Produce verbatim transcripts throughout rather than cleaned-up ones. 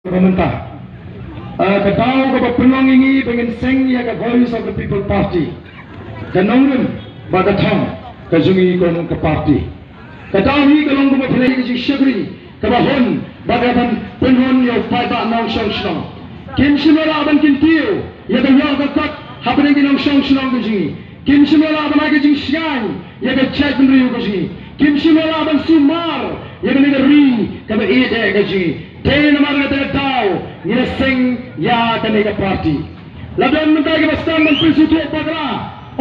Ka mynta, ah, ka daw kaba pynlong ïa ngi ba ngin seng ïa ka Voice of the People Party, ka nongrim bad ka thong ka jong ngi kum ka party. Ka daw hi ka long kumba pynlong ïa ka jingshakri kaba hun bad kaban pynhun ïa u paidbah nongshong shnong. Kim shym la lah ban kyntiew ïa ka ïoh ka kot hapdeng ki nongshong shnong ka jong ngi. Kim shym la lah ban ai ka jingshngaiñ ïa ka jaitbynriew ka jong ngi. Kim shym la lah ban sumar ïa kane ka ri kaba ïeit eh ka jong ngi. Te namar kata ka daw ngi la seng ïa kane ka party. La don mynta kiba sdang ban pynsngewthuh bakla,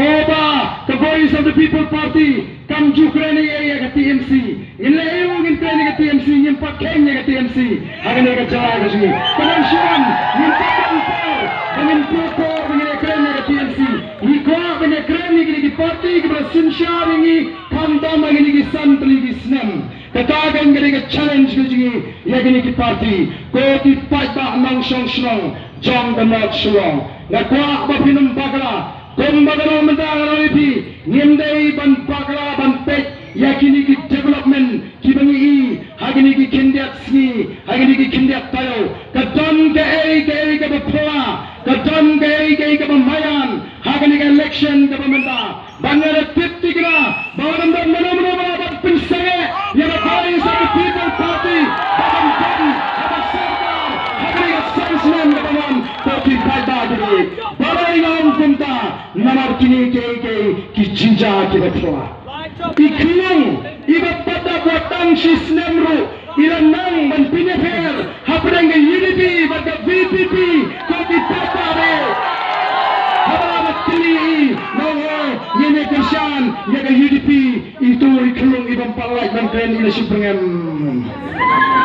o ba ka Voice of the People Party kam ju kren ei ei ïa ka T M C. Ngin leh aïu ngin kren ïa ka T M C, ngim pat kheiñ ïa ka T M C ha kane ka jylla ka jong ngi. Ka dang shuh ngin pat kren por ba ngin pyrkhat ba ngin ïa kren ïa ka T M C. Ngi kwah ban ïa kren ïa kine ki party kiba la synshar ïa ngi khamtam ha kine ki san tylli ki snem. Kata ka dei ka challenge ka jong ngi ïa kine ki party, ko ki paidbah nongshong shnong jong ka North Shillong. Nga kwah ba phin ym bakla, kumba ka long mynta nga la ong ïa phi, ngim dei ban bakla ban peit ïa kine ki development kiba ngi i ha kine ki khyndiat sngi, ha kine ki khyndiat taïew. Ka don kaei kaei kaba phylla, ka don kaei kaei kaba maïan ha kane ka election kaba mynta. Bad nga da tip thikna ba lada ym don mano mano ba lah ban pynsangeh ïa ka Voice of the People Party ba kan don ha ka sorkar ha kane ka san snem kaba wan, ko ki paidbah kiba ïeit. Balei nga ong kumta? Namar kine kiei kiei ki jingjia kiba phylla. I khyllung iba pat da buh tang shi snem ruh i la nang ban pynïapher hapdeng ka U D P bad ka V P P, ko ki paidbah re. Haba la kylli i, nga ong, ngin ïa kyrshan ïa ka U D P, ito i khyllung i bym pat lait ban kren i la shu byrngem.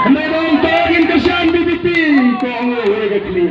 Hynrei ba ong to ngin kyrshan V P P, ko ong, oh, hynrei ka kylli.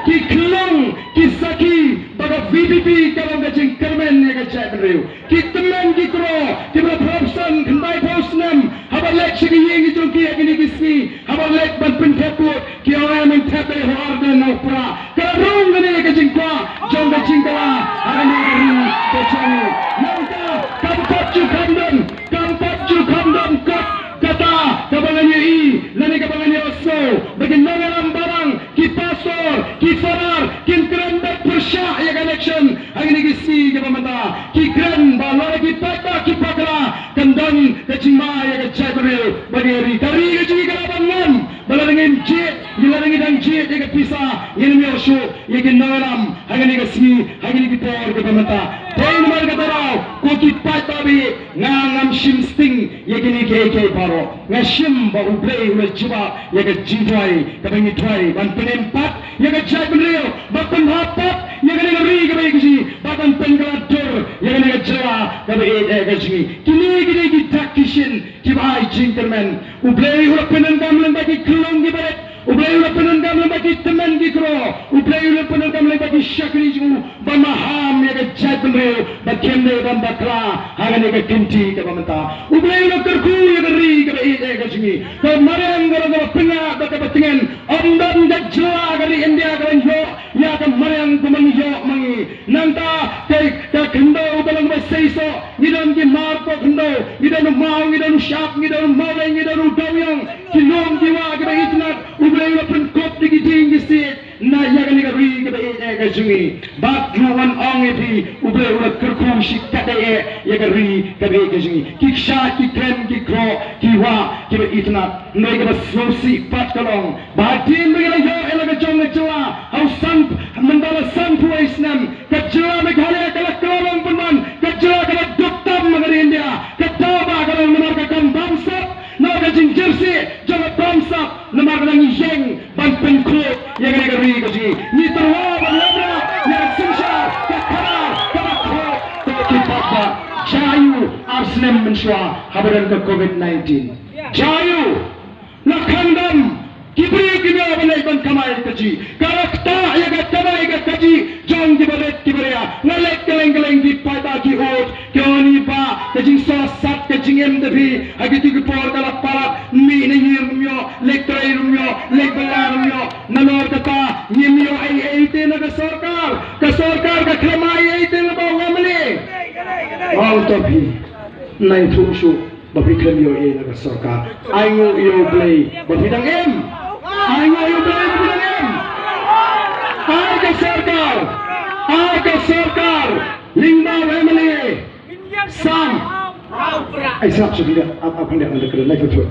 Ki khyllung ki sakhi ba ka V P P ka long ka jingkyrmen ïa ka jaitbynriew. Ki tymmen ki kro kiba la phrapsang khyndai phew snem haba leit sha ki ïing ki jong ki ha kine ki sngi, haba leit ban pynthep vote, ki ong em, yn thep dei ha u Ardent na u Prah. Ka la rung kane ka jingkwah jong ka jingkylla ha kane ka ri ka jong ngi. Nangta kam pat ju kham don, kam pat ju kham don kot kata kaba ngan ïohi lane kaba ngan ïohsngew ba ki nongïalam barang, ki pastor, ki father kin kren beit pyrshah ïa ka election ha kine ki sngi kiba mynta. Ki kren ba lada ki paidbah ki bakla kan don ka jingma ïa ka jaitbynriew bad ïa ka ri. Ka ri ka jong ngi ka lah ban ngam ba lada ngim jied, lada ngi dang jied ïa ka pisa ngin ym ïoh shuh ïa ki nongïalam ha kine ki sngi, ha kine ki por kiba mynta. Dei namar kata ruh ko ki paidbah ba ïeit, nga ngam shim sting ïa kine kiei kiei baroh. Nga shim ba U Blei u la jubab ïa ka jingduwai kaba ngi duwai ban pynim pat ïa ka jaitbynriew, ban pynhap pat ïa kane ka ri kaba ïeit ka jong ngi, ban pynkylla dur ïa kane ka jylla kaba ïeit eh ka jong ngi. Kine kine ki dak ki shin kiba ai jingkyrmen. U Blei u la pyndonkam lyngba ki khyllung kiba rit, U Blei u la pyndonkam lyngba ki tymmen ki kro, U Blei u la pyndonkam lyngba ki shakri jong u ban maham ïa ka jaitbynriew ba kim dei ban bakla ha kane ka kynti kaba mynta. U Blei u la kyrkhu ïa ka ri kaba ïeit eh ka jong ngi. Ka mariang ka long kaba pyngngad bad kaba tngen. Ym don ka jylla ka ri India ka ban ïoh ïa ka mariang kumba ngi ïoh ma ngi. Nangta ka, ka khyndew ka long kaba seisoh. Ngi don ki mar ko khyndew, ngi don u maw, ngi don u shap, ngi don u mawleng, ngi don u dewiong. Ki lum ki wah kiba itynnad, U Blei u la pynkup da ki dieng ki siej na ïa kane ka ri kaba ïeit eh ka jong ngi. Bad ruh ngan ong ïa phi, U Blei u la kyrkhu shikatdei eh ïa ka ri kaba ïeit ka jong ngi. Ki kshaid, ki kren, ki khrok, ki wah kiba itynnad. Hynrei kaba sngewsih pat ka long ba hadien ba ngi la ïoh ïa la ka jong ka jylla ha u san, mynta la sanphew wei snem, ka jylla Meghalaya ka la kylla long pynban ka jylla kaba duk tam ha ka ri India. Ka daw ba ka long namar ka kam bamsap, namar ka jingjyrsieh jong ka bamsap, namar ka dang ïeng ban pynkhuid ïa kane ka ri ka jong ngi. Ngi tyrwa ban wanrah ïa ka synshar, ka khadar kaba khuid. Te ki paidbah, jia aïu ar snem mynshuwa haba don ka Covid nineteen? Jia aïu? La khang dam, ki briew kim ïoh ban leit ban kamai kajih. Ka la ktah ïa ka kamai ka kajih jong kiba rit kiba ria. Nga leit kylleng kylleng, ki paidbah ki ud, ki ong ïa ngi ba ka jingsohsat ka jingim te phi ha kito ki por ka la palat. Mih na ïing ruh ym ïoh, leit trei ruh ym ïoh, leit bylla ruh ym ïoh. Nalor kata ngim ïoh ei ei te na ka sorkar. Ka sorkar ka khlem ai ei ei te na ba u M L A. Ong to phi, nai thuh shuh ba phi khlem ïoh ei na ka sorkar. Ai nguh ïa U Blei ba phi dang im. Ai nguh ïa U Blei ba phi Ai sngap sha phi da, ap ap hynda hynda kren lai phi.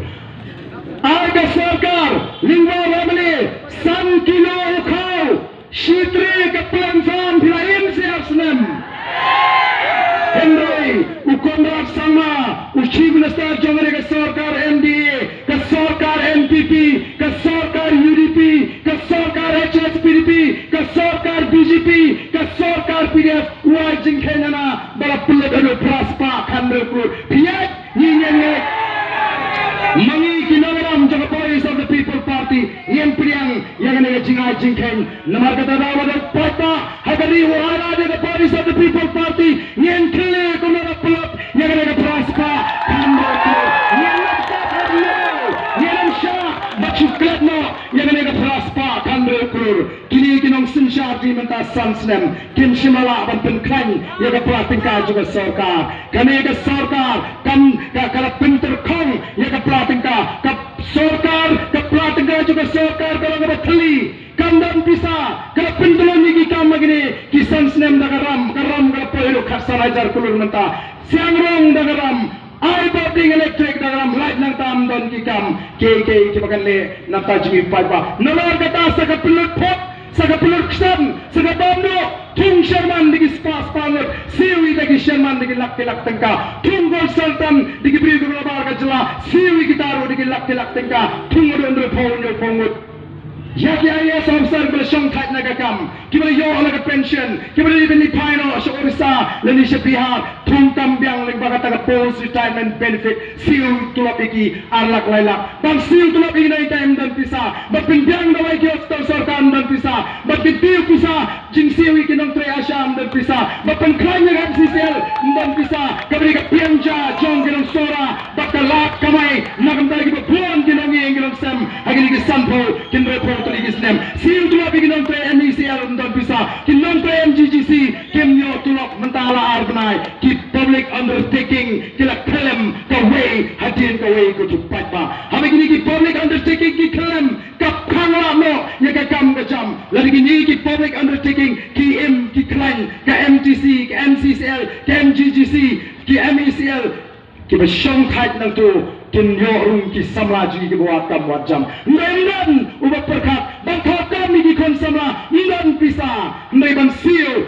Ai ka sorkar lyngba U M L A san kilo u khaw, shi tre ka pynsan phi la im shi ar snem. Hynrei u Conrad Sangma, u Chief Minister jong ka sorkar N D A, ka sorkar N P P, ka sorkar U D P, ka sorkar H S P D P, ka sorkar B J P, ka sorkar P D F, u ai jingkheiñ na ba la pynlut haduh phra spah khathynriew klur. Phi ïaid, ngi ngin ngeit. Ma ngi ki nongïalam jong ka Voice of the People Party ngin pdiang ïa kane ka jingai jingkheiñ. Namar kata daw lada u paidbah ha ka ri u ai lad ïa ka Voice of the People Party, ngin kylli kumno la pynlut ïa kane ka phra spah khathynriew klur. Ngin ym pat ym leh, ngin ym shah ban shu klet noh ïa kane ka phra spah khathynriew klur. Kine ki nongsynshar jong ngi mynta san snem kim shym la lah ban pynkhlaiñ ïa ka pla tyngka jong ka sorkar. Kane ka sorkar kam ka, ka la pyntyrkhong ïa ka pla tyngka. Ka sorkar, ka pla tyngka jong ka sorkar ka long kaba thylli. Kam don pisa, ka la pyntyllun ïa ki kam ha kine ki san snem da ka ram, ka ram ka la poi haduh khatsan hajar klur mynta. Shangrong da ka ram, ai bad ding electric da ka ram, lait nangta ym don ki kam. Kiei kiei kiba kan leh na ka bynta jong ngi paidbah. Namar kata sa ka pynlut phot, sa ka pynlut ksan, sa ka bam noh, thung sherman da ki spah spah ngut, siew ïa ki sherman da ki lak ki lak tyngka, thung consultant da ki briew kiba la bar ka jylla, siew ïa kita ruh da ki lak ki lak tyngka, thung ngut hynriewphew hynñiewphew ngut. Ïa ki I A S officer kiba la shongthait na ka kam, kiba la ïoh na ka pension, kiba la dei ban leit phai noh sha Orissa lane sha Bihar, thung kam biang lyngba kata ka post retirement benefit, siew tulop ïa ki ar lak lai lak. Ban siew tulop ïa ki nangta ym don pisa, ban pynbiang dawai ki hospital sorkar ym don pisa, ban kyntiew pisa jingsiew ïa ki nongtrei ASHA ym don pisa, ban pynkhlaiñ ïa ka M C C L ym don pisa, kaba dei ka piang ja jong ki nongshong bad ka lad kamai na ka bynta kiba bun ki nongïing ki nongsem ha kine ki sanphew, hynriewphew tylli ki snem. Siew tulop ïa ki nongtrei M E C L ym don pisa, ki nongtrei M G G C kim ïoh tulop mynta la ar bnai. Ki public undertaking ki la khyllem kawei hadien kawei ko tu paidbah. Haba kine ki public undertaking ki khyllem ka phang lah noh ïa ka kam ka jam. Lada kine ki public undertaking ki im ki khlaiñ, ka M T C, ka M C C L, ka M G G C, ki M E C L, kiba shongthait nangtu kin ïoh rung ki samla jong ngi kiba wad kam wad jam. Ym don uba pyrkhat ban thok kam ïa ki khun samla, ym don pisa, ym don ban siew,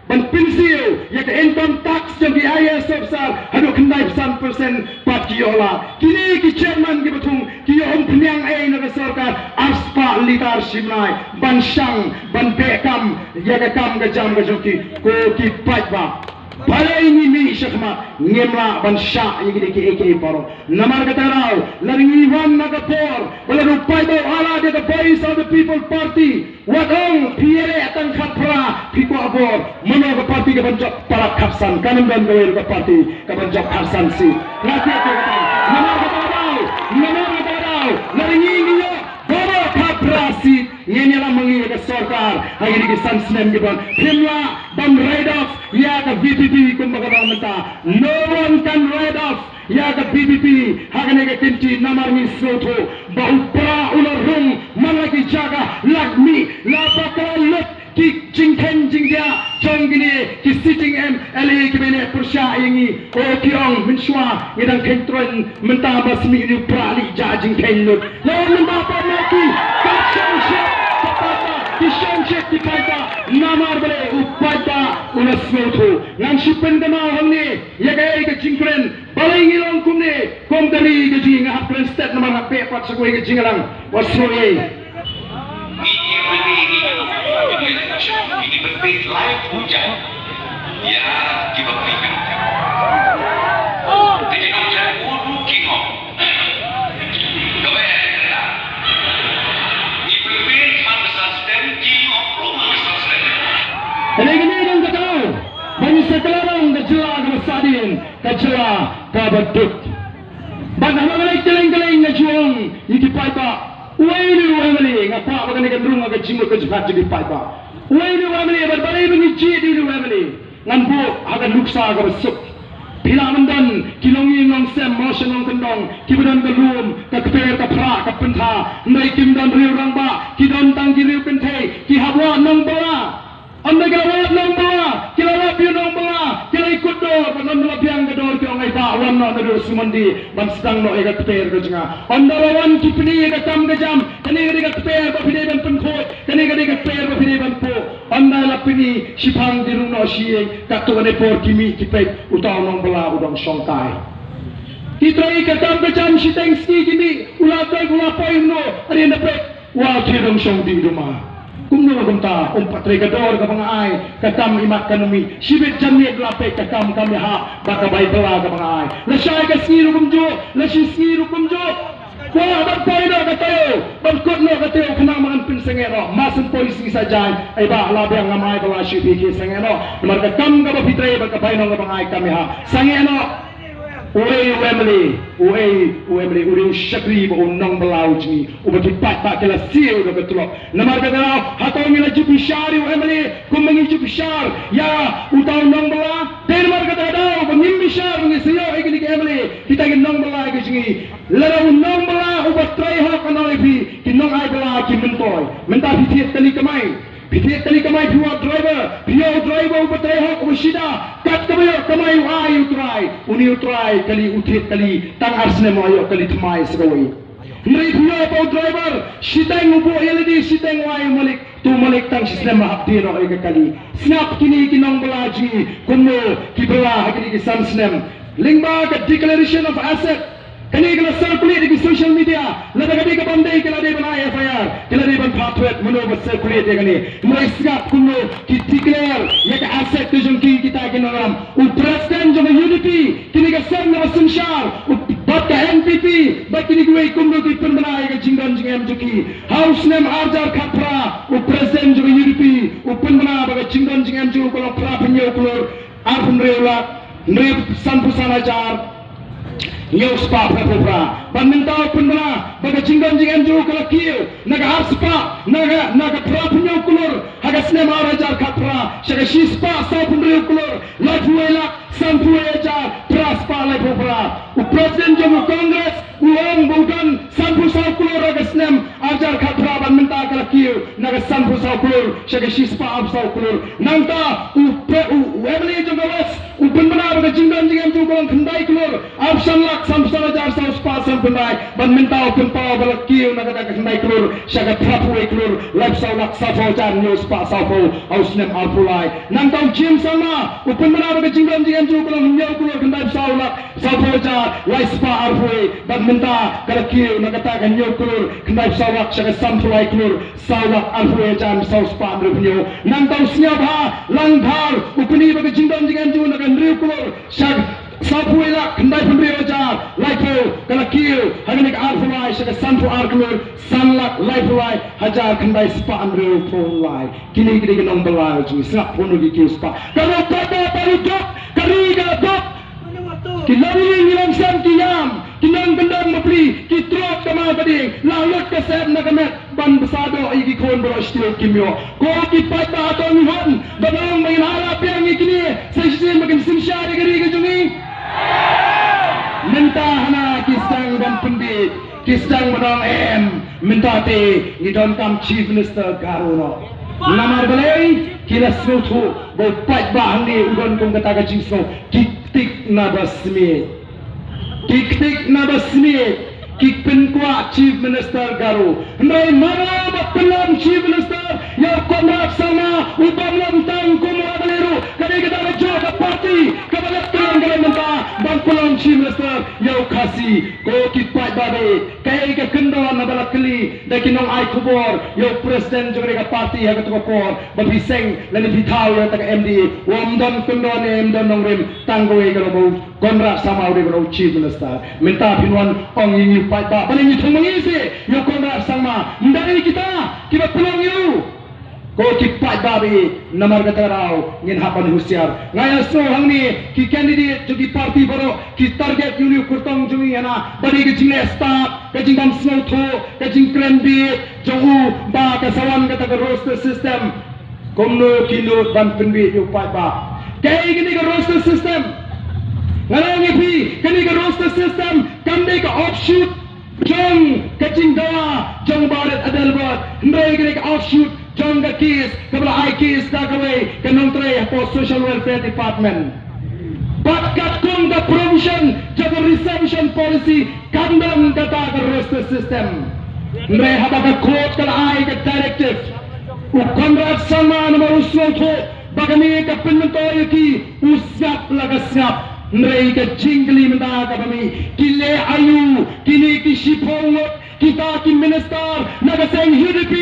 ban pynsiew ïa ka income tax jong ki I A S officer haduh khyndai phew san percent pat ki ïoh lad. Kine ki chairman kiba thung ki ïoh umphniang ei na ka sorkar, ar spah litar shi bnai ban shang ban beh kam ïa ka kam ka jam ka jong ki. Ko ki paidbah, balei ngi mih shakhmat ngim lah ban shah ïa kine kiei kiei baroh? Namar kata daw lada ngi wan na ka por ba lada u paidbah u ai lad ïa ka Voice of the People Party, wat ong phi ïaleh tang khatphra, phi kwah bor. Mano ka party kaban jop palat khatsan? Kan ym don kawei ruh ka party kaban jop khatsan seat. Nga tieng tieng kata. Namar kata daw, namar kata daw, lada ngi ngi ïoh baroh khatphra seat, ngin ïalam ma ngi ïa ka sorkar ha kine ki san snem kiban. Phim lah ban write off ïa ka V P P kumba ka long mynta. No one can write off ïa ka V P P ha kane ka kynti namar ngi sngewthuh ba u Prah u la rung man la ki jaka, la mih, la bakla lut ki jingkheiñ jingdiah jong kine ki sitting M L A kiba ïaleh pyrshah ïa ngi. O ki ong mynshuwa ngi dang kheiñ troiñ, mynta ba shu mih une u Prah leit jah jingkheiñ lut. La mynta pat ma ki ka shongshit ki paidbah, ki shongshit ki paidbah. Namar balei? U paidbah u la sngewthuh. Ngan shu pynkynmaw hangne ïa kaei ka jingkren. Balei ngi long kumne? Kum ka ri ka jong ngi, nga hap kren stet namar hap beh pat sha kawei ka jingïalang. Wat sngew ei. Ngi ïa pynbeit, ngi ïa pynbeit lai puja ïa kiba pynbeit. Te ki nongtrei u ruh ki ngop. Kaba ïa kynta, ngi pynbeit man ka san stem, ki ngop ruh man ka san stem. Kane kane dang ka daw ba ngi sa kylla long ka jylla kaba sahdien, ka jylla kaba duk. Bad haba nga leit kylleng kylleng nga ju ong ïa ki paidbah, uwei une u M L A, nga kwah ba kane kan rung ha ka jingmut ka jingpyrkhat jong ki paidbah. Uwei une u M L A, bad balei ba ngi jied ïa une u M L A? Ngan buh ha ka nuksa kaba suk. Phi lah ban don ki longïing longsem, mo sha nongkyndong, kiba don ka lum, ka kper, ka phrah, ka pyntha, hynrei kim don riew rangbah, ki don tang ki riew kynthei, ki hap wad nongbylla. Ynda ki la wad nongbylla, ki la lap ïa u nongbylla, ki la ïakut dor, bad ynda la biang ka dor ki ong, ai bah, wan noh naduh Sumandi ban sdang noh ïa ka kper ka jong nga. Ynda la wan ki pyni ïa ka kam ka jam, kane ka dei ka kper ba phi dei ban pynkhuid, kane ka dei ka kper ba phi dei ban puh. Ynda la pyni, shiphang ki rung noh shi ïing, katto katne por ki mih ki peit, uta u nongbylla u dang shongkai. Ki trei ka kam ka jam shiteng sngi ki mih, u la dei u la poi umno, ynda peit. Wa ki dang shong dih duma. Kumno kumta, um pat trei ka dor kaba nga ai, ka kam imat ka numi. Shibit janmiet la peit ka kam kam ïahap, bad ka bai bylla kaba nga ai. Lashai ka sngi ruh kumjuh, lashi sngi ruh kumjuh. Kwah ban poi noh ka taïew, ban kut noh ka taïew khnang ba ngan pynsangeh noh. Mar shu poi sngi sa jaiñ, ai bah la biang ngam ai bylla shuh phi ki sangeh noh. Namar ka kam kaba phi trei bad ka bainong kaba nga ai kam ïahap. Sangeh noh. Uei u M L A, uei u M L A, u dei u shakri bad u nongbylla u jong ngi, uba ki paidbah ki la siew da ka tulop. Namar kata ka daw, hato ngi la ju bishar ïa u M L A kumba ngi ju bishar ïa uta u nongbylla? Dei namar kata ka daw ba ngim bishar ba ngi sa ïoh ïa kine ki M L A, kita ki nongbylla ki jong ngi. Lada u nongbylla uba trei hok u ong ïa phi, ki nongai bylla ki myntoi. Mynta phi thied kali kamai. Phi thied kali kamai, phi wad driver, phi ïoh u driver uba trei hok uba shida, kat kaba ïoh kamai u ai ïa u trai, une u trai kali u thied kali, tang ar snem u ïoh kali thymmai sa kawei. Hynrei phi ïoh ba u driver, shiteng u buh ïa lade, shiteng u ai u malik, to u malik tang shi snem ba hap thied noh ïa ka kali. Sngap kine ki nongbylla jong ngi, kumno ki bylla ha kine ki san snem. Lyngba ka declaration of asset, kane ka la circulate ha ki social media, lada ka dei ka ban dei ka la dei ban ai F I R, ka la dei ban phah thwet mano ba circulate ïa kane. Hynrei sngap kumno ki declare ïa ka asset ka jong ki kita ki nongïalam. U president jong ka U D P, kine ka seng kaba synshar, u bad ka N P P, bad kine kiwei kumno ki pynbna ïa ka jingdon jingem jong ki. Ha u snem ar hajar khatphra, u president jong ka U D P u pynbna ba ka jingdon jingem jong u ka long phra phew hynñiew klur, arphew hynriew lak, hynriew sanphew san hajar, hynñiew spah phra phew phra. Bad mynta u pynbna ba ka jingdon jingem jong u ka la kiew na ka ar spah, na ka, na ka phra phew hynñiew klur ha ka snem ar hajar khatphra, sha ka shi spah sawphew hynriew klur, laiphew wei lak, sanphew wei hajar, phra spah laiphew phra. U president jong u Congress u ong ba u don sanphew saw klur ha ka snem ar hajar khatphra, bad mynta ka la kiew na ka sanphew saw klur sha ka shi spah arphew saw klur. Nangta u pre-, u, u M L A jong ka West u pynbna ba ka jingdon jingem jong u ka long khyndai klur arphew san lak sanphew san hajar saw spah sanphew khyndai, bad mynta u pynpaw ba la kiew na kata ka khyndai klur sha ka phra phew wei klur laiphew saw lak sawphew hajar hynñiew spah sawphew ha u snem arphew lai. Nangta u James Sangma u pynbna ba ka jingdon jingem jong u ka long hynñiew klur khyndai phew saw lak sawphew hajar lai spah arphew wei, bad mynta ka la kiew na kata ka hynñiew klur khyndai phew saw lak sha ka sanphew lai klur saw lak arphew wei hajar saw spah hynriew phew hynñiew. Nangta u Sniawbhalang Dhar u pyni ba ka jingdon jingem jong u na ka hynriew klur sha sawphew wei lak khyndai phew hynriew hajar laiphew, ka la kiew ha kane ka arphew lai sha ka sanphew ar klur san lak laiphew lai hajar khyndai spah hynriew phew lai. Kine ki dei ki nongbylla jong ngi, sngap kumno ki kiew spah. Ka ruh ka dei, ka ruh duk, ka ri ka duk. Ki long ïing, ki long sem, ki ïam, ki nongkyndong bapli, ki trot ka maw ka dieng, la lut ka sep na ka met ban bsa doh ïa ki khun baroh shi taïew kim ïoh. Ko ki paidbah, to ngin hun ban ong ba ngin ïalap biang ïa kine sa shisien ba kin synshar ïa ka ri ka jong ngi. Mynta hana ki sdang ban pynbiej, ki sdang ban ong em, mynta te ngi donkam Chief Minister Garo noh. Namar balei? Ki la sngewthuh ba u paidbah hangne u don kum kata ka jingsngew, ki ktik na ba smiej. Ki ktik na ba smiej, ki pynkwah Chief Minister Garo. Hynrei mano ba pynlong Chief Minister ïa u Conrad Sangma, u bym long tang kum u M L A ruh, ka dei kata ka jong ka party kaba leh kyrpang ka dei mynta ban pynlong Chief Minister ïa u Khasi. Ko ki paidbah, kaei ka kyndon ba la kylli da ki nongai khubor ïa u president jong ka party ha kato ka por, ba phi seng lane phi thaw ïa kata ka M D A, u ym don kyndon ne ym don nongrim, tang kawei ka long ba u Conrad Sangma u dei ban long Chief Minister. Mynta phin wan ong ïa ngi paidbah, balei ngi thung ma ngi seh ïa u Conrad Sangma? Ym dei kita kiba pynlong ïa u. Ko ki paidbah, namar kata ka daw ngin hap ban husiar. Nga ïohsngew hangne ki candidate jong ki party baroh ki target ïa une u kyrtong jong ngi hana, ba dei ka jingleh stad, ka jingbym sngewthuh, ka jingkren bieit jong u ba ka sa wan kata ka roster system. Kumno ki nud ban pynbieit ïa u paidbah? Kaei kane ka roster system? Nga la ong ïa phi, kane ka roster system kam dei ka offshoot jong ka jingdawa jong Bah Rit Adelbert, hynrei ka dei ka offshoot jong ka case kaba la ai case da kawei ka nongtrei hapoh Social Welfare Department. Bad katkum ka provision jong ka reservation policy kam don kata ka roster system. Hynrei haba ka court ka la ai ka directive, u Conrad Sangma namar u sngewthuh ba kane ka pynmyntoi ïa ki, u sngap la ka sngap. Hynrei ka jingkylli mynta kaba mih, ki leh aïu kine ki shiphew ngut kita ki minister na ka seng U D P,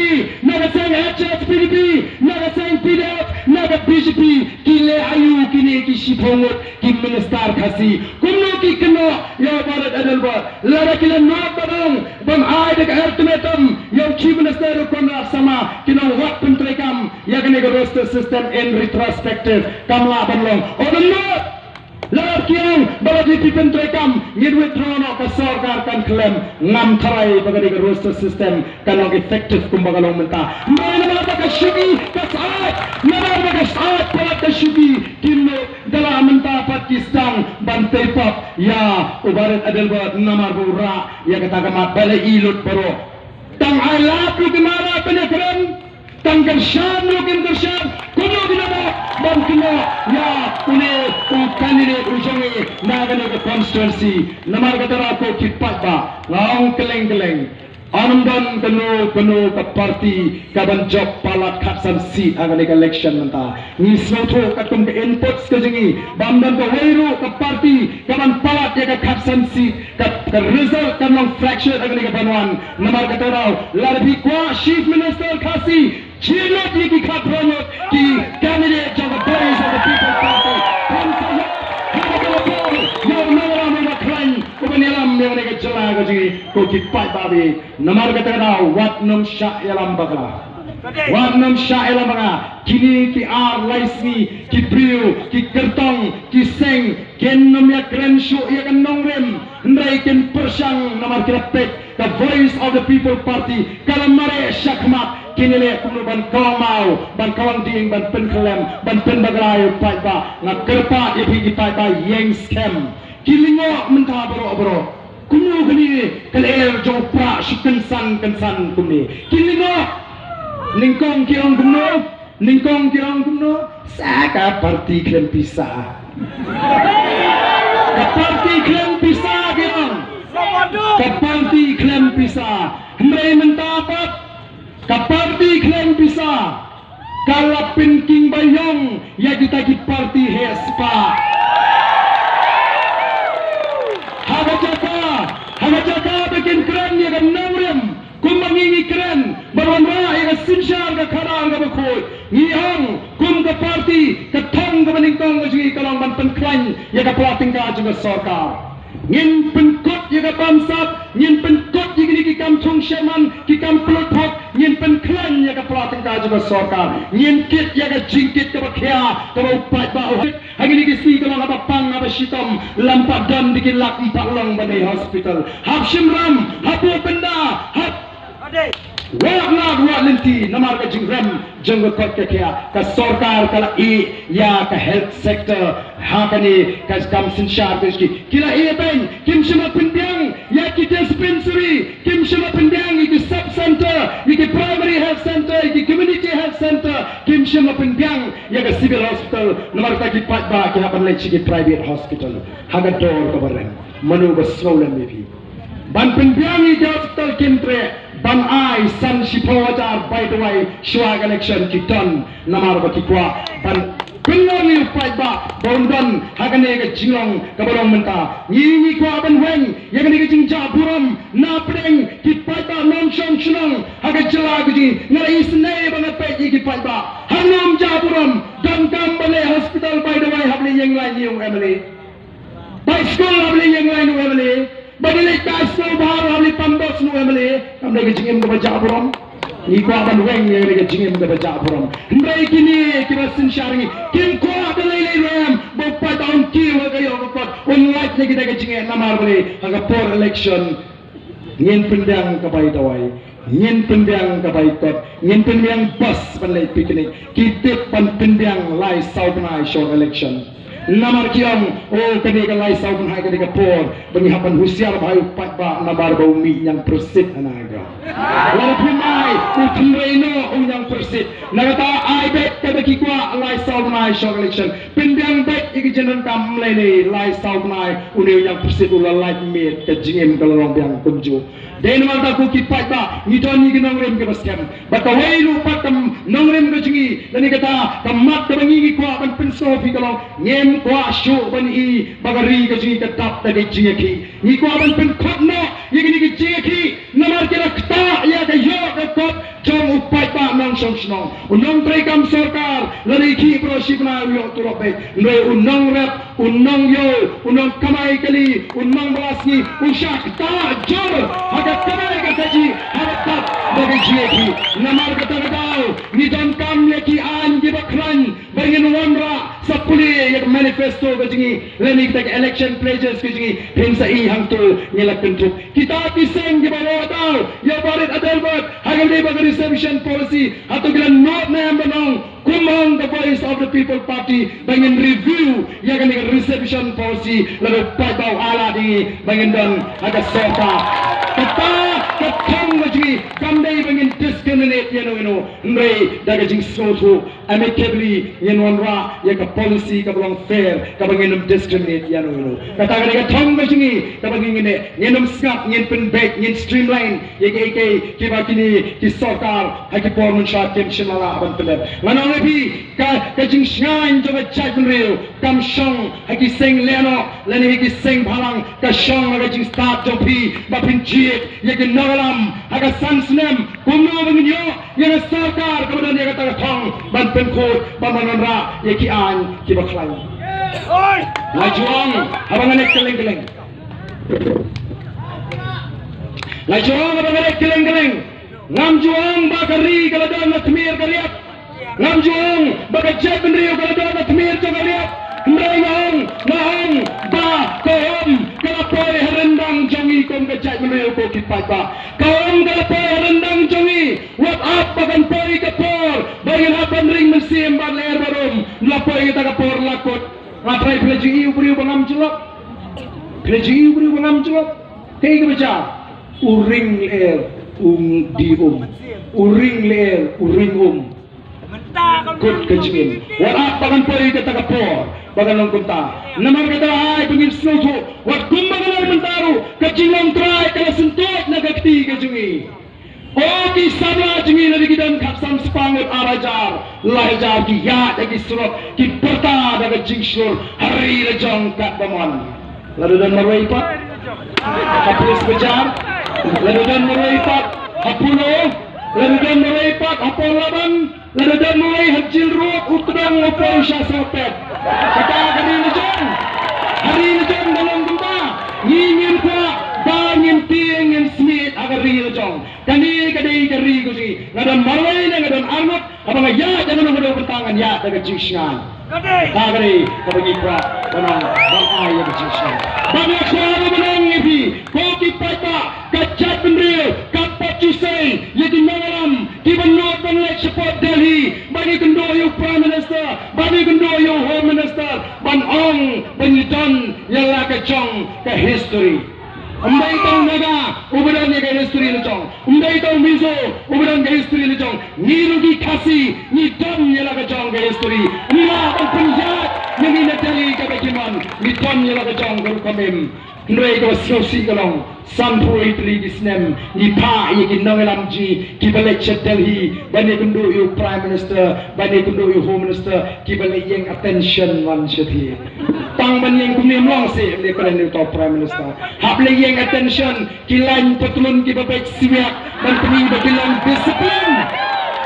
na ka seng H S P D P, na ka seng P D F, na ka B J P? Ki leh aïu kine ki shiphew ngut ki minister Khasi? Kumno ki kynnoh ïa u Bharat Adelbert? Lada ki la nod ba dang ban ai da ka ultimatum ïa u Chief Minister u Conrad Sangma, ki nang wad pyntreikam ïa kane ka roster system in retrospective. Kam lah ban long. Ong nod. Lada ki ong ba la dei phi pyntreikam, ngin withdraw noh, ka sorkar kan khlem. Ngam tharai ba kane ka roster system kan long effective kumba ka long mynta. Hynrei namar ba ka shuki ka syaid, namar ba ka syaid palat ka shuki, kim noh da la mynta pat ki sdang ban tei pap ïa u Bharat Adelbert namar ba u rah ïa kata ka mat ba la i lut baroh. Tang ai lad ruh kim lah ban ïakren, tang kyrshan ruh kim kyrshan. Kumno kin ïa ban kynnoh ïa une u candidate u jong ngi na kane ka constituency? Namar kata ruh ko ki paidbah, nga ong kylleng kylleng, ym don kano kano ka party ka ban jop palat khatsan seat ha kane ka election mynta. Ngi sngewthuh katkum ka inputs ka jong ngi ba ym don kawei ruh ka party ka ban palat ïa ka khatsan seat. Ka, ka result kan long fractured ha kane ka ban wan. Namar kata ruh lada phi kwah Chief Minister Khasi, jinglut ïa ki khatphra ngut ki candidate jong ka Voice of the People Party. Kan sa ïoh ha kata ka por ïa u nongïalam uba khlaiñ uban ïalam ïa kane ka jylla ka jong ngi. Ko ki paidbah, namar kata ka daw wat nym shah ïalam bakla. Wat nym shah ïalam bakla. Kine ki ar lai sngi ki briew, ki kyrtong, ki seng, kin nym ïakren shuh ïa ka nongrim, hynrei kin pyrshang namar ki la peit ka Voice of the People Party ka la mareh shakhmat. Kin ïaleh kumno ban kawang maw, ban kawang dieng, ban pynkhlem, ban pynbakla ïa u paidbah. Nga kyrpad ïa phi ki paidbah, ïeng skhem. Ki lyngngoh mynta baroh baroh. Kumno kane ka lyer jong u Prah shu kynsan kynsan kumne? Ki lyngngoh. Nyngkong ki ong kumno? Nyngkong ki ong kumno? Sa ka party khlem pisa. Ka party khlem pisa ki ong. Ka party khlem pisa. Hynrei mynta pat ka party khlem pisa ka la pynking baïong ïa kita ki party heh spah. Haba jaka, haba jaka ba kin kren ïa ka nongrim kumba ngi ngi kren, ban wanrah ïa ka synshar ka khadar kaba khuid, ngi ong kum ka party, ka thong kaba nyngkong ka jong ngi ka long ban pynkhlaiñ ïa ka pla tyngka jong ka sorkar. Ngin pynkut ïa ka bamsap, ngin pynkut ïa kine ki kam thung sherman, ki kam pynlut phot, ngin pynkhlaiñ ïa ka pla tyngka jong ka sorkar. Ngin kit ïa ka jingkit kaba khia kaba u paidbah u hap. Ha kine ki sngi ka long haba pang haba shitom, lym pat don da ki lak, ym pat long ban ai hospital. Hap shim ram, hap buh bynda, hap Wat lad wat lynti namar ka jingrem jong ka koit ka khiah. Ka sorkar ka la ïeh ïa ka health sector ha kane ka kam synshar ka jong ki. Ki la ïeh beiñ, kim shym la pynbiang ïa ki dispensary, kim shym la pynbiang ïa ki sub center, ïa ki primary health center, ïa ki community health center, kim shym la pynbiang ïa ka civil hospital. Namar kata ki paidbah ki hap ban leit sha ki private hospital ha ka dor kaba rem. Mano ba sngewlem ïa phi? Ban pynbiang ïa ki hospital kim treh ban ai san shiphew hajar bai dawai shuwa ka election ki don, namar ba ki kwah ban pynlong ïa u paidbah ba un don ha kane ka jinglong kaba long mynta. Ngi ngi kwah ban weng ïa kane ka jingjah burom na pdeng ki paidbah nongshong shnong ha ka jylla ka jong ngi. Nga la isynei ba nga peit ïa ki paidbah. Hangno ym jah burom? Donkam ban leh hospital bai dawai, hap leit ïeng lain ïa u M L A. Bai skul, hap leit ïeng lain ïa u M L A. Ba dei leit bai skul bha, hap leit pynbor sha u M L A. Kam dei ka jingim kaba jah burom? Ngi kwah ban weng ïa ka jingim kaba jah burom. Hynrei kine kiba synshar ngi kim kwah ban leit leit rem ba u paidbah un kiew ha ka ïoh ka kot, un lait na kita ka jingeh namar balei? Ha ka por election ngin pynbiang ka bai dawai, ngin pynbiang ka bai kot, ngin pynbiang bus ban leit picnic. Ki tip ban pynbiang lai saw bnai shwa election. Namar ki ong, oh, kane ka lai saw bnai kane ka por ba ngi hap ban husiar bha ïa u paidbah namar ba u mih ñiangpyrsit ha Naigaon. Lada phim ai, u tynrai noh u ñiangpyrsit. Na kata ai beit kaba ki kwah, lai saw bnai shwa election. Pynbiang beit ki jingdonkam, ym lei lei, lai saw bnai une u Ñiangpyrsit u la lait miet, ka jingim ka la long biang kumjuh. Dei namar kata ko ki paidbah, ngi don ïa ki nongrim kiba skhem. Bad kawei ruh pat ka nongrim ka jong ngi, lane kata ka mat kaba ngi, ngi kwah ban pynsngew ïa phi ka long, ngim kwah shuh ban i ba ka ri ka jong ngi ka dap da ka jingïakhih. Ngi kwah ban pynkut noh ïa kine ki jingïakhih, namar ki la ktah ïa ka ïoh ka kot jong u paidbah nongshong shnong. U nongtreikam sorkar lane ki briew shi bnai u ïoh tulop beit, hynrei u nongrep, u nongïew, u nongkamai kali, u nongbylla sngi, u shah ktah jur ha ka kamai ka kajih, ha ka dap da ka jingïakhih. Namar kata ka daw ngi donkam ïa ki aiñ kiba khlaiñ ba ngin wanrah sa pule ïa ka manifesto ka jong ngi lane kita ki election pledges ka jong ngi. Phin sa i hangto ngi la kynthup kita ki seng kiba la daw ïa u Bah Rit Adelbert ha kaba ïadei bad ka reservation policy. Hato ki la nud ne em ban ong kum ong ka Voice of the People Party ba ngin review ïa kane ka reservation policy, lada u paidbah u ai lad ïa ngi ba ngin don ha ka sorkar? Kata ka thong ka jong ngi, kam dei ba ngin discriminate ïa no ïa no, hynrei da ka jingsngewthuh amicably ngin wanrah ïa ka policy kaba long fair, kaba ngin ym discriminate ïa no ïa no. Kata ka dei ka thong ka jong ngi kaba ngi ngin, ngin ym sngap, ngin pynbeit, ngin streamline ïa kiei kiei kiba kine ki sorkar ha ki por mynshuwa kim shym la lah ban pyndep. Ngan ong ïa phi, ka, ka jingshngaiñ jong ka jaitbynriew kam shong ha ki seng lehnoh lane ha ki seng bhalang, ka shong ha ka jingstad jong phi ba phin jied ïa ki nongïalam ha ka san snem. Kumno ba ngin ïoh ïa ka sorkar kaba don ïa kata ka thong ban pynkhuid, ban wanrah ïa ki aiñ kiba khlaiñ? Nga ju ong, haba nga leit kylleng kylleng, nga ju ong haba nga leit kylleng kylleng, ngam ju ong ba ka ri ka la don na tmier ka riat. Ngam ju ong ba ka jaitbynriew ka la don na tmier jong ka riat. Hynrei nga ong, nga ong ba ka um ka la poi ha ryndang jong ngi kum ka jaitbynriew, ko ki paidbah. Ka um ka la poi ha ryndang jong ngi. Wat ap ba kan poi ka por ba ngin hap ban ring mynsiem bad lyer bad um. La poi kata ka por la kut. Nga trai, phi la ju ïohi u briew ba ngam jyllop? Phi la ju ïohi u briew ba ngam jyllop? Kaei kaba jia? U ring lyer, u dih um. U ring lyer, u ring um. Kut ka jingim. Wat ap ba kan poi kata ka por ba kan long kumta. Namar kata ai ba ngin sngewthuh, wat kumba ka long mynta ruh, ka jinglong trai ka la syntuid na ka kti ka jong ngi. O ki samla jong ngi, lada ki don khatsan spah ngut, ar hajar, lai hajar, ki ïaid ha ki surok, ki pyrta da ka jingshlur ha ri la jong katba mon. Lada don marwei pat ha Police Bazar, lada don marwei pat ha Polo, lada don marwei pat ha Paul Laban, lada don marwei ha Jail Road, u tdong u poi sha Sawpet. Kata ka ri la jong. Ha ri la jong ka long kumta. Ngi ngim kwah ba ngin tieng ngin smiej ha ka ri la jong. Kane ka dei ka ri ka jong ngi. Nga don marwei ne nga don arngut, haba nga ïaid ha kano kano ka bynta ngan ïaid da ka jingshngaiñ. Ka dei kaba ngi kwah ban ong, ban ai ïa ka jingshngaiñ. Ba nga kwah ruh ban ong ïa phi, ko ki paidbah, ka jaitbynriew kam pat ju sei ïa ki nongïalam kiba nud ban leit shapoh Delhi ban ïakynduh ïa u Prime Minister, ban ïakynduh ïa u Home Minister, ban ong ba ngi don ïa la ka jong ka history. Ym dei tang Naga uba don ïa ka history la jong. Ym dei tang Mizo uba don ka history la jong. Ngi ruh ki Khasi ngi don ïa la ka jong ka history. Ym lah ban pynïaid ïa ngi na Delhi katba ki mon. Ngi don ïa la ka jong ka rukom im. Hynrei kaba sngewsih ka long, sanphew wei tylli ki snem ngi phah ïa ki nongïalam jong ngi kiba leit sha Delhi ban ïakynduh ïa u Prime Minister, ban ïakynduh ïa u Home Minister, kiba leit ïeng attention wan shathie. Tang ban ïeng kumne ym long seh, ym lei kren ïa uta u Prime Minister. Hap leit ïeng attention, ki lain patlun kiba beit swiak ban pyni ba ki long discipline.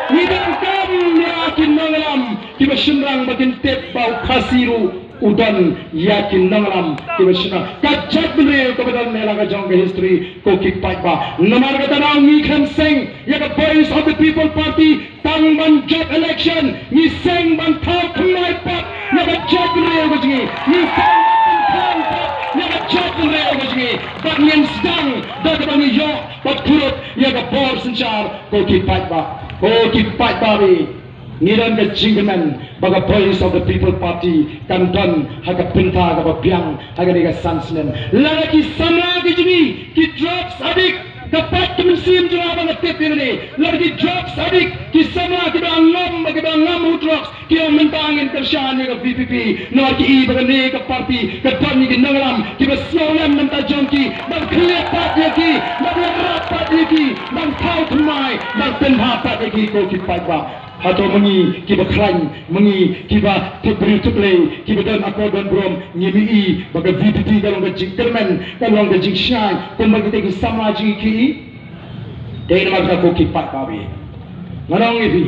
Ngi donkam ïa ki nongïalam kiba shynrang ba kin tip ba u Khasi ruh u don ïa ki nongïalam kiba shynrang. Ka jaitbynriew kaba don ïa la ka jong ka history, ko ki paidbah. Namar kata ngi khlem seng ïa ka Voice of the People Party tang ban jop election, ngi seng ban thaw khynnai pat ïa ka jaitbynriew ka jong ngi. Ngi seng ban thaw pat ïa ka jaitbynriew ka jong ngi. Bad ngin sdang da kaba ngi ïoh bad kurup ïa ka bor synshar, ko ki paidbah. Ko ki paidbah, ngi don ka jingkmen ba ka Voice of the People Party kan don ha ka bynta kaba biang ha kane ka san snem. Lada ki samla ki jong ngi ki drugs addict, ka pat ka mynsiem jong nga ba nga tip ïa kane, lada ki drugs addict, ki samla kiba ngam, kiba ngam u Ki ong mynta ngin kyrshan ïa ka V P P namar ki i ba kane ka party ka don ïa ki nongïalam kiba sngewlem na bynta jong ki, ban khlieh pat ïa ki, ban ïarap pat ïa ki, ban thaw thymmai, ban pynbha pat ïa ki ko ki paidbah. Hato ma ngi kiba khlaiñ, ma ngi kiba tip briew tip Blei, kiba don akor don burom, ngim i ba ka V P P ka long ka jingkyrmen, ka long ka jingshngaiñ kumba kita ki samla jong ngi ki i? Dei namar kata ko ki paidbah, ngan ong ïa phi,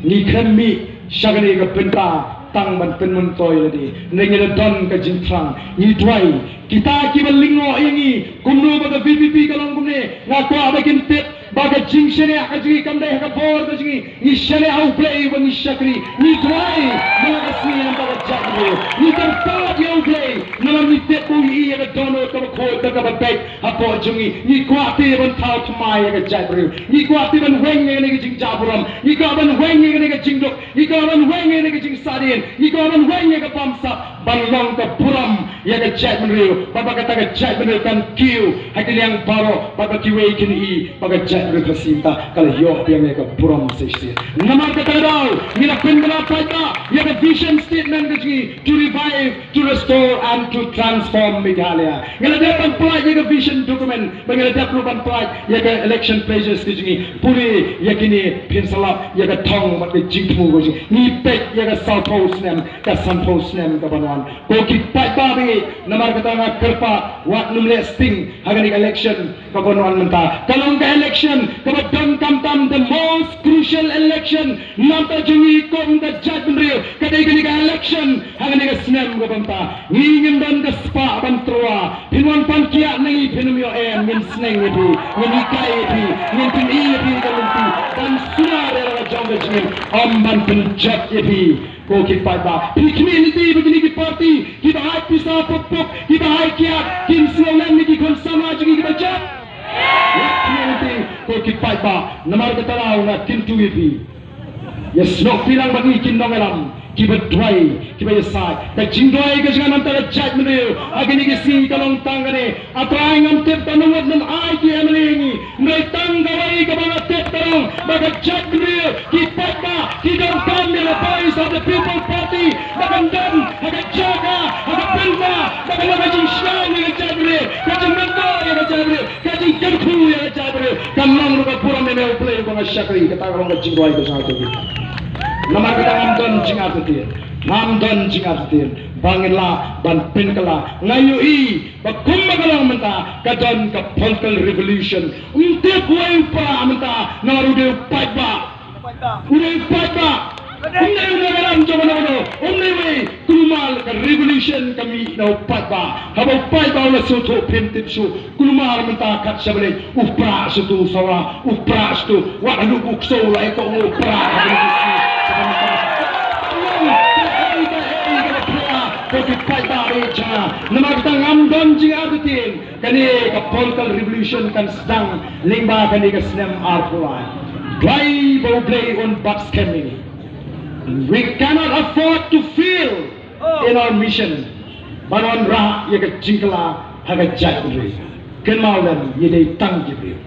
ngi khlem mih sha kane ka bynta tang ban pynmyntoi lade, ne ngi la don ka jingthrang. Ngi duwai kita kiba lyngngoh ïa ngi kumno ba ka V P P ka long kumne, nga kwah ba kin tip ba ka jingshaniah ka jong ngi kam dei ha ka bor ka jong ngi. Ngi shaniah ha U Blei ba ngi shakri. Ngi duwai man la ka sngi namar ka jaitbynriew. Ngi kyrpad ïa U Blei namar ngi tip ba u ïohi ïa ka dohnud kaba khuid bad kaba beit hapoh jong ngi. Ngi kwah te ban thaw thymmai ïa ka jaitbynriew. Ngi kwah te ban weng ïa kane ka jingjaburom. Ngi kwah ban weng ïa kane ka jingduk. Ngi kwah ban weng ïa kane ka jingsahdien. Ngi kwah ban weng ïa ka bamsap, ban long ka burom ïa ka jaitbynriew, bad ba kata ka jaitbynriew kan kiew ha ki liang baroh, bad ba kiwei kin i ba ka jaitbynriew Khasi mynta ka la ïoh biang ïa ka burom shisien. Namar kata ka daw ngi la pynbna paidbah ïa ka vision statement ka jong ngi, to revive, to restore and to transform Meghalaya. Ngi la dep ban pynlait ïa ka vision document, ba ngi la dep ruh ban pynlait ïa ka election pledges ka jong ngi. Pule ïa kine phin sa lap ïa ka thong bad ka jingthmu ka jong ngi. Ngi peit ïa ka sawphew snem, ka sanphew snem kaban wan. Ko ki paidbah, namar kata nga kyrpad, wat nym leh sting ha kane ka election kaban wan mynta. Ka long ka election kaba donkam tam, the most crucial election na bynta jong ngi kum ka jaitbynriew. Ka dei kane ka election ha kane ka snem kaba mynta. Ngi ngim don ka spah ban tyrwa. Phin wan pan kiad na ngi, phin ym ïoh em, ngin sneng ïa phi, ngin hikai ïa phi, ngin pyni ïa phi ka lynti ban sumar ïa la ka jong ka jingim, ym ban pynjot ïa phi. Ko ki paidbah, phi khmih lynti ba kine ki party kiba ai pisa pok pok, kiba ai kiad, kin sngewlem ïa ki khun samla jong ngi kiba jop? Wat khmih lynti ko ki paidbah, namar kata daw nga kyntu ïa phi. Ïa snoh phi lang bad ngi ki nongïalam kiba duwai, kiba ïasaid. Ka jingduwai ka jong nga na bynta ka jaitbynriew ha kine ki sngi ka long tang kane. A Trai, ngam tip katno ngut men ai ki M L A ïa ngi. Hynrei tang kawei kaba nga tip ka long ba ka jaitbynriew, ki paidbah ki donkam ïa ka Voice of the People Party ba kan don ha ka jaka, ha ka bynta ba kan long ka jingshai ïa ka jaitbynriew, ka jingmyntoi ïa ka jaitbynriew, ka jingkyrkhu ïa ka jaitbynriew. Kan long ruh ka burom ïa me U Blei ba nga shakri. Kata ka long ka jingduwai ka jong nga. Namar kata ngam don jingartatien, ngam don jingartatien ba ngin lah ban pynkylla. Nga ïohi ba kumba ka long mynta ka don ka political revolution. Ym tip uei u pra mynta, namar u dei u paidbah. U dei u paidbah. Um dei u nongïalam jong kano kano. Um dei uei. Kulmar ka revolution ka mih na u paidbah. Haba u paidbah u la sngewthuh, phim tip shuh. Kulmar mynta kat shaba leit u pra shuh, u sawa u pra shuh. Wat haduh u ksew la ïa ka u pra. Ko ki paidbah, namar kata ngam don jingartatien. Kane ka political revolution kan sdang lyngba kane ka snem arphew lai. Trai ba U Blei un bat skhem ïa ngi. We cannot afford to fail in our mission ban wanrah ïa ka jingkylla ha ka jaitbynriew. Kynmaw lem, ngi dei tang ki briew.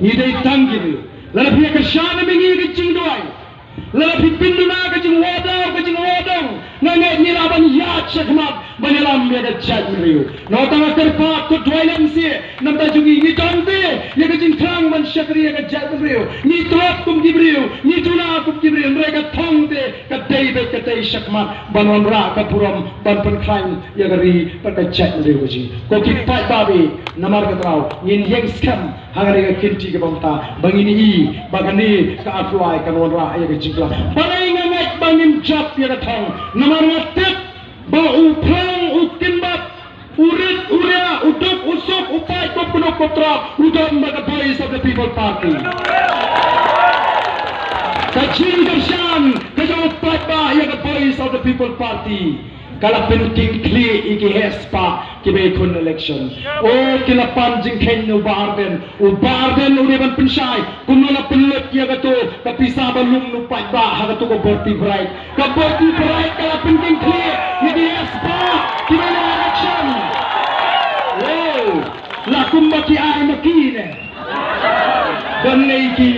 Ngi dei tang ki briew. Lada phi ïa kyrshan ïa ngi ïa ka jingduwai, lada phi pynduna ka jingwadaw, ka jingwadong, nga ngeit ngi lah ban ïaid shakhmat ban ïalam ïa ka jaitbynriew. Nangta nga kyrpad, to duwai lem seh na bynta jong ngi. Ngi don te ïa ka jingthrang ban shakri ïa ka jaitbynriew. Ngi tlot kum ki briew, ngi duna kum ki briew, hynrei ka thong te ka dei beit, ka dei shakhmat ban wanrah ka burom, ban pynkhlaiñ ïa ka ri bad ka jaitbynriew ka jong ngi. Ko ki paidbah, namar kata daw ngin ïeng skhem ha kane ka kynti kaba mynta ba ngin i ba kane ka arphew lai kan wanrah ïa ka jingkylla. Balei nga ngeit ba ngin jop ïa ka thong? Namar nga tip ba u phrang, u kynbat, u rit, u riah, u duk, u suk, u pait, u kynnoh, u trap, u don bad ka Voice of the People Party. Ka jingkyrshan ka jong u paidbah ïa ka Voice of the People Party ka la pynking khlieh ïa ki heh spah kiba ïakhun election. O, ki la pan jingkheiñ na u Bah Ardent. U Bah Ardent u dei ban pynshai kumno la pynlut ïa kato ka pisa ba lum na u paidbah ha kato ka Bharti Bright. Ka Bharti Bright ka la pynking khlieh ïa ki heh spah kiba ïakhun election. O, la kumba ki ai ma ki ne. Don ngi ki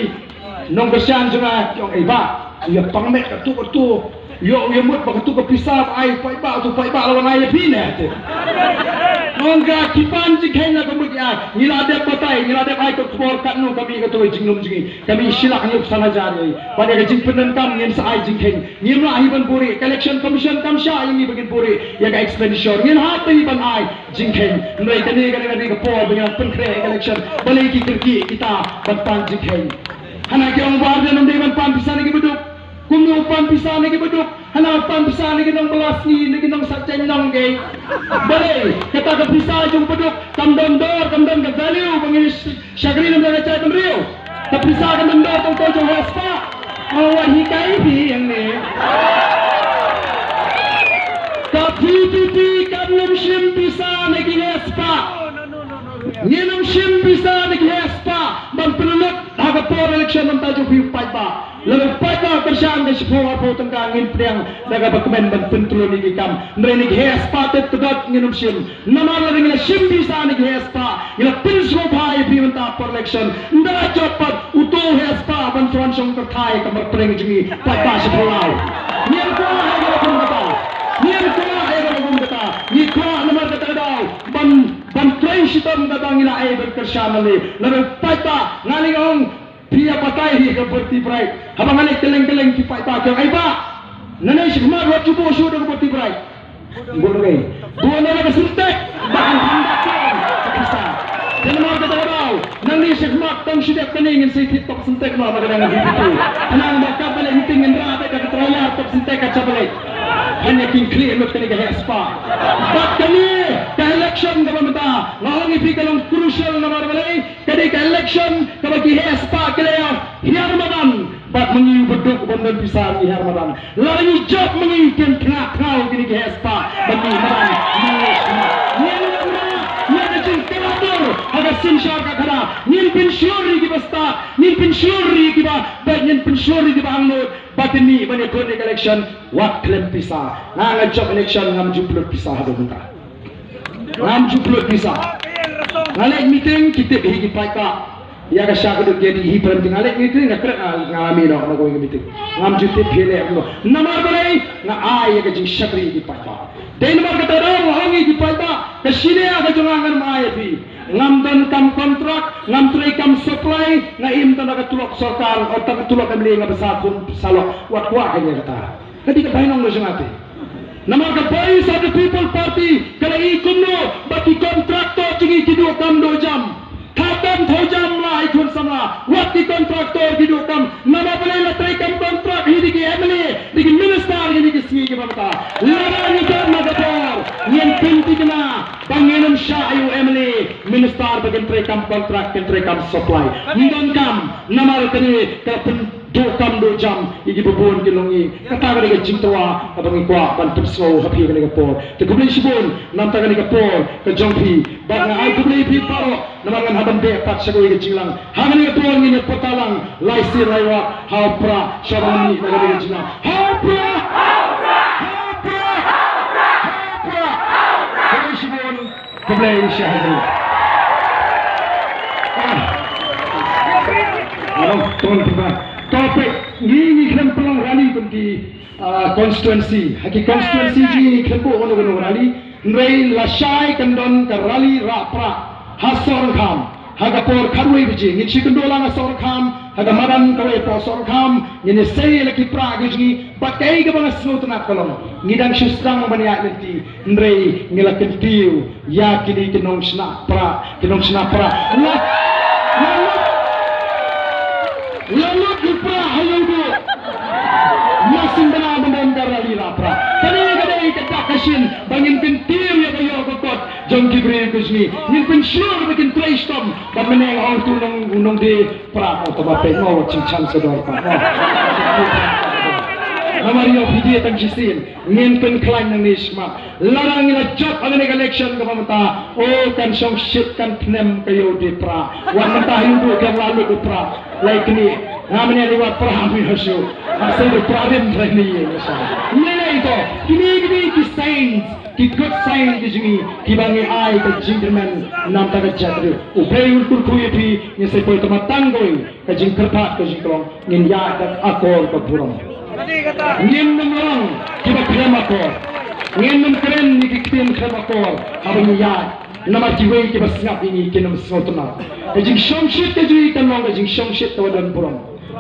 nongkyrshan jong nga ki ong, "Ei bah, Ïa pang met katto katto. Ïoh ïa mut ba katto ka pisa ba ai paidbah, to paidbah la wan ai ïa phi ne te. Nongka ki pan jingkheiñ la ka mut ïa. Ngi la dep batai, ngi la dep ai ka khubor katno ka mih katto ka jinglum jong ngi. Ka mih shi lak hynñiew san hajar ïa. Bad ïa ka jingpyndonkam ngin sa ai jingkheiñ. Ngim lah hi ban buhrieh, ka election commission kam shah ïa ngi ba ngin buhrieh ïa ka expenditure. Ngin hap hi ban ai jingkheiñ. Hynrei kane ka dei ka por ba ngi nang pynkhreh election. Balei ki kyrkieh kita ban pan jingkheiñ. Hana ki ong Bah Ardent um dei ban pan pisa na ki baduk. Kumno u pan pisa na ki baduk? Hana u pan pisa na ki nongbylla sngi, na ki nongsah jaiñ nong kei. Balei kata ka pisa jong u baduk kam don dor, kam don ka value ba ngin sh- shakri na ka jaitbynriew. Ka pisa kam don dor tang to jong heh spah. Nga wan hikai phi hangne. Ka V P P kam nym shim pisa na ki heh spah. Ngin nym shim pisa na ki heh spah ban pynlut ha ka por election mynta jong phi u paidbah. Lada u paidbah u kyrshan ka shiphew arphew tyngka ngin pdiang da kaba kmen ban pyntlun ïa ki kam. Hynrei na ki heh spah tet kdot ngin nym shim. Namar lada ngi la shim pisa na ki heh spah, ngi la pynsngewbha ïa phi mynta por election. Ynda la jop pat uto u heh spah ban sa wan shong kyrthai ka mrad pyrshah jong ngi paidbah shiphew law. Ngin kwah ïa kaba kum kata. Ngin kwah ïa kaba kum kata. Ngi kwah namar kata ka daw ban ban trei shitom kaba ngi la ai ban kyrshan ale. Lada u paidbah, nga lei ong phi ïa batai hi ka byrti brai. Haba nga leit kylleng kylleng ki paidbah ki ong, "Ai bah, nangne shakhmat wat ju buh shuh da ka byrti brai." Buh nangne. Buh nangne ka syntek. Ba kan hynda ka pisa. Te namar kata ka daw, nangne shakhmat tang shu dep kane ngin sa thied tok syntek noh na ka dang hi tu. Khnang ba katba leit meeting ngin rah beit da ka trailer tok syntek ka shah ba leit. Hynrei kin khlieh lut kane ka heh spah. Bad kane ka election kaba mynta nga ong ïa phi ka long crucial namar balei? Ka dei ka election kaba ki heh spah ki la ïa hiar madan bad ma ngi u baduk u bym don pisa ngi hiar madan. Lada ngi jop ma ngi kin thnga thnga kine ki heh spah ba ngi madan. Ngi ïa ka jingkynmaw ha ka synshar ka khadar ngin pynshlur ïa kiba stad, ngin pynshlur ïa kiba beit, ngin pynshlur ïa kiba angnud. Ba kin mih ban ïakhun ïa ka election wat khlem pisa. Nga nga jop election ngam ju pynlut pisa haduh mynta. Ngam ju pynlut pisa. Nga leit meeting ki tip hi ki paidbah. Ïa ka sha ka duk ïa dih hi pyrem te nga leit meeting nga kren nga nga mih noh na kawei ka meeting. Ngam ju tip hi leh kumno. Namar balei nga ai ïa ka jingshakri ïa ki paidbah. Dei namar kata daw nga ong ïa ki paidbah ka shiliang ka jong nga ngan ai ïa phi. Ngam don kam kontrak, ngam trei kam supply, nga im tang da ka tulop sorkar, o tang ka tulop M L A nga bsa khun bsa lok, wat kwah kane kata. Ka dei ka bainong ka jong nga te. Namar ka Voice of the People Party ka la ïohi kumno ba ki kontraktor jong ngi ki duh kam duh jam. Thaw kam thaw jam la i khun samla, wat ki kontraktor ki duh kam. Namar balei la trei kam kontrak hi da ki M L A, da ki minister kine ki sngi kiba mynta. Lada ngi don na ka por ngin pynthikna ba ngin ym shah ïa u M L A, minister ba kin trei kam kontrak, kin trei kam supply. Ym don kam, namar kane ka pynduh kam duh jam ïa kiba bun ki long ngi. Kata ka dei ka jingtyrwa kaba ngi kwah ban pynsngew ha phi kane ka por. Te khublei shibun namar kane ka por ka jong phi. Bad nga ai khublei phi baroh. Namar ngan hap ban beh pat sha kawei ka jingïalang. Ha kane ka por ngin ïa pyrta lang lai sien lai wat ha u Prah sha ba ngi na kane ka jingïalang. Ha u Prah! Ha u Prah! Ha u Prah! Khublei shibun, khublei shibun. Ah. Hello, tuan tuan. Topic ngi ngi khlem pynlong rally kum ki ah, constituency. Ha ki constituency jong ngi khlem buh kano kano rally. Hynrei lashai kan don ka rally rah prah ha Sohryngkham ha ka por khatwei baje. Ngin shu kynduh lang ha Sohryngkham ha ka madan kawei hapoh Sohryngkham. Ngin ïasei ïa la ki prah ki jong ngi bad kaei kaba nga sngewtynnat ka long ngi dang shu sdang ban ïaid lynti. Hynrei ngi la kyntiew ïa kine ki nongshna prah, ki nongshna prah. La, la lut, la lut ki prah ha ïewduh. Masing bana ban don ka rally rah prah. Kane ka dei ka dak ka shin ba ngin kyntiew ïa ka ïoh ka kot jong ki briew ki jong ngi. Ngin pynshlur ba kin trei shitom ba mynne nga ong tu nong, nongdie prah, oh, kaba peit mo, wat chim chang sa dor pat mo. Namar ïoh phi die tang shisien. Ngin pynkhlaiñ nangne shakhmat. Lada ngi la jop ha kane ka election kaba mynta, oh, kan shong shit kan phnem ka ïew die prah. Wat mynta ha ïewduh kan la lut die prah. Lai kine. Nga mynne li wat prah mi ha shu. Nga sei die prah rim trai ni ïa nga sha. Ngi lei to. Kine kine ki signs, ki good sign ki jong ngi kiba ngi ai ka jingkyrmen namar ka jaitbynriew. U Blei un kyrkhu ïa phi, ngi sei poi tang ma tang kawei ka jingkyrpad ka jingkhlong. Ngin ïaid da ka akor ka burom. Ngin nym long kiba khlem akor. Ngin nym kren ïa ki ktien khlem akor haba ngi ïaid. Namar kiwei kiba sngap ïa ngi kin nym sngewtynnat. Ka jingshongshit ka jong ngi kan long ka jingshongshit kaba don burom.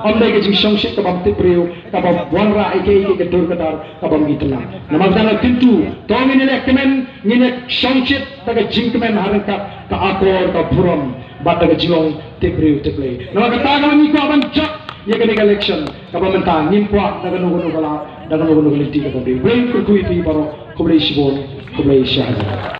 Ym dei ka jingshongshit kabym tip briew, kabym wanrah ïa kaei kaei ka dur ka dar, kabym itynnat. Namar kata, kyntu to ngin ïaleh kmen, ngin ïashongshit da ka jingkmen ha ryngkat ka akor ka burom bad da ka jinglong tip briew tip Blei. Namar kata, ka ngi kwah ban jop ïa kane ka election kaba mynta, ngim kwah da kano kano ka lad, da kano kano ka lynti kaba dei. Blei un kyrkhu ïa phi baroh. Khublei shibun, khublei shihajar.